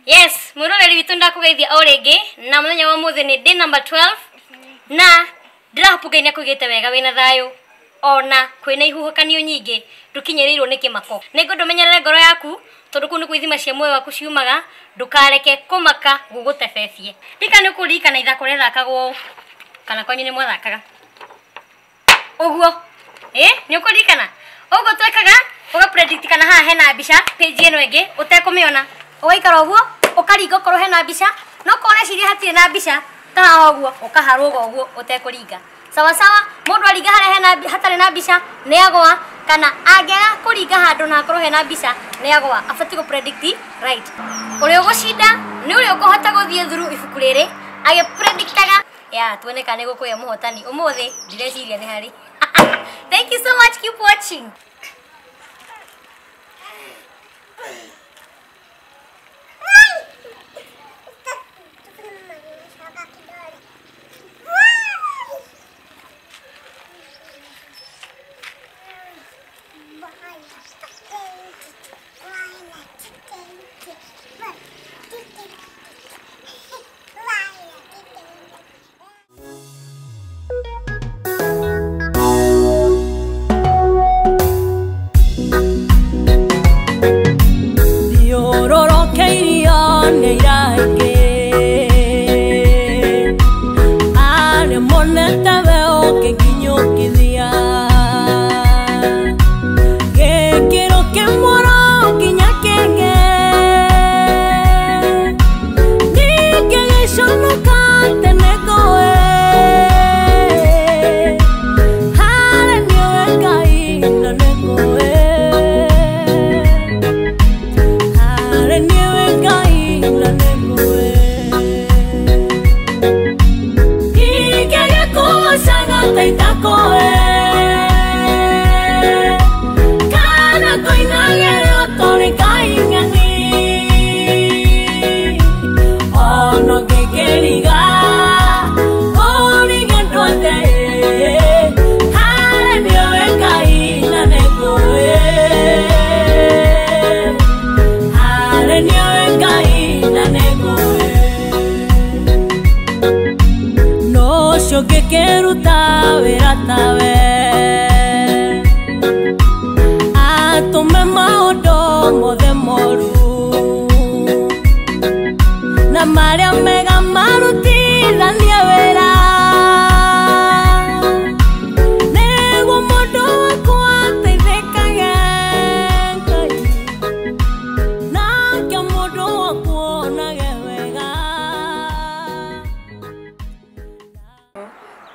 Yes, mwiroreri witũ ndakugeithia o rĩngĩ na mũthenya wa ũmũthĩ nĩ day number 12 na ndĩrahope Ngai nĩakũigĩte wega wĩna thayũ ona kwĩna ihuhũkanio nyingĩ ndũkinyĩrĩirwo nĩ kĩmako. Nĩngwenda ũmenyerere ngoro yaku tondũ kũu nĩkuo ithima cia muoyo waku ciumaga, ndũkareke kũmaka gũgũtebebie. Ririkana nĩ ũkũririkana ithako rĩathakagwo kana kwanyu nĩ mwathakaga ũguo, nĩ ũkũririkana ũguo twekaga, ũga predict kana haha hena mbica page ĩno ĩngĩ ũtekũmĩona, ũgaikara ũguo ũkaringa okorwo hena mbica, no korwo ũreciria hatirĩ na mbica ta haha ũguo ũkaharũga ũguo ũtekũringa. Sawa sawa, mũndũ aringa harĩa hena hatarĩ na mbica nĩ agwa, kana angĩaga kũringa handũ na hakorwo hena mbica nĩ agwa, abatiĩ gũ predict right. Ũrĩa ũgũcinda nĩ ũrĩa ũkũhota gũthiĩ through ibuku rĩrĩ agĩpredictaga ya tuone kana nĩ gũkũgĩa mũhotani ũmũthĩ, ndireciria nĩ harĩ. Thank you so much, keep watching.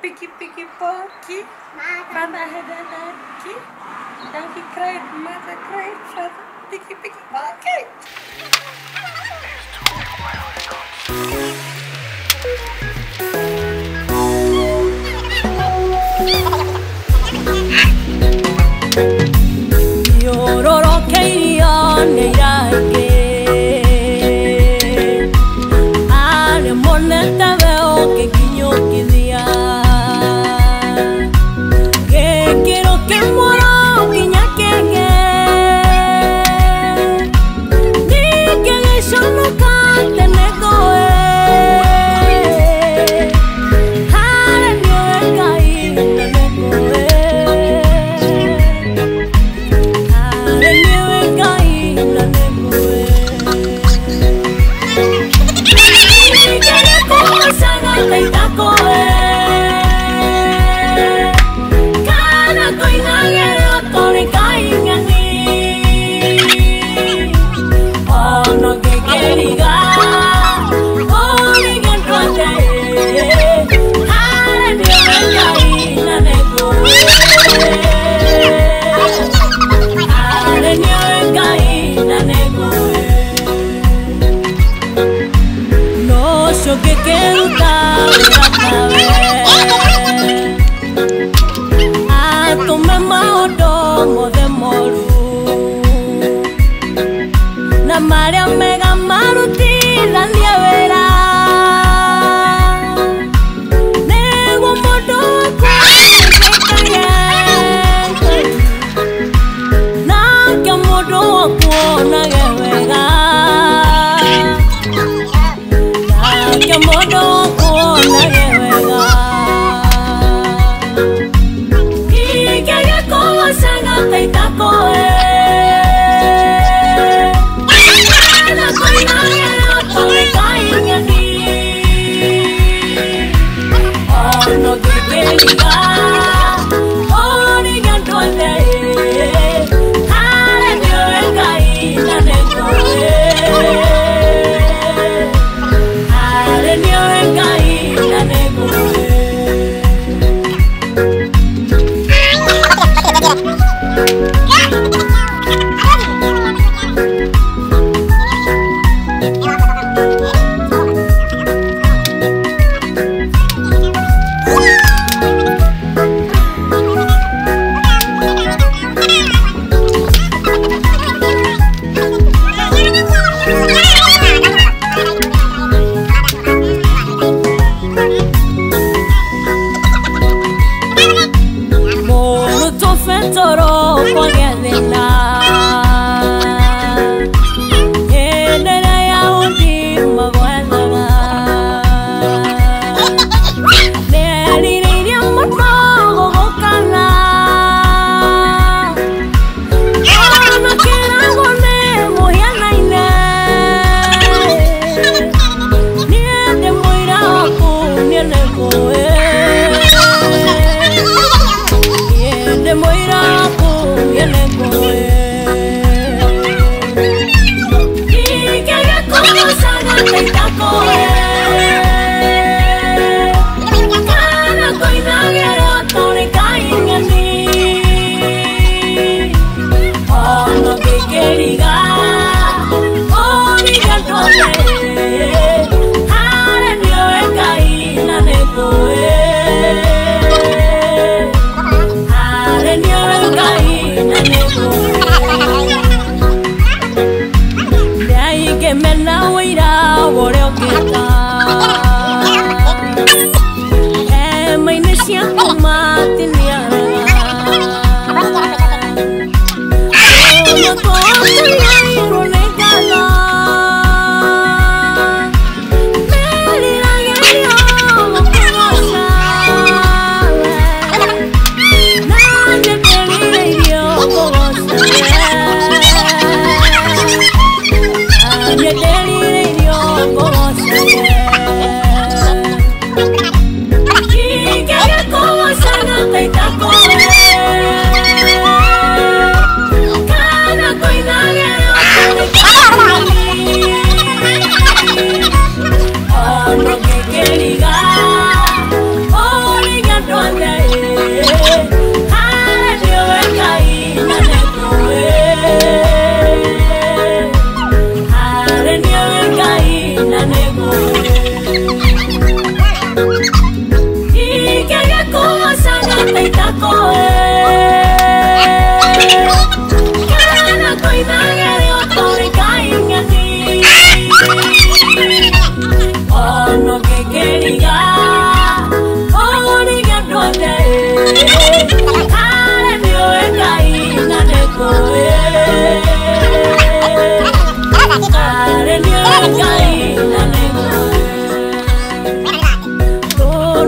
Picky, picky, pokey. Father had a donkey. Donkey cried, mother cried, father. Picky, picky, pokey. Maria mega maruti.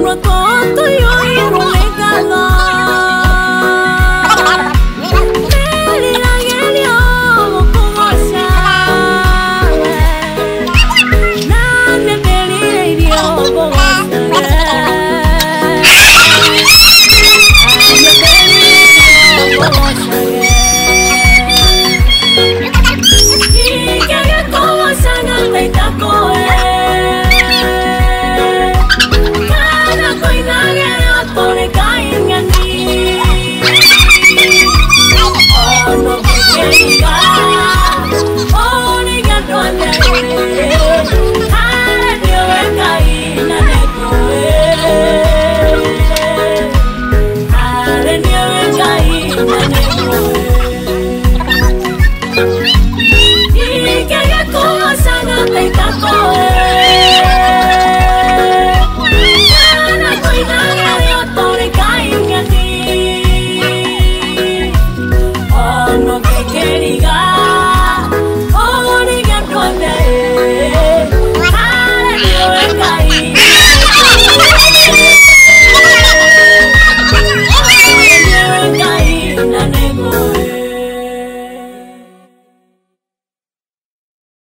Con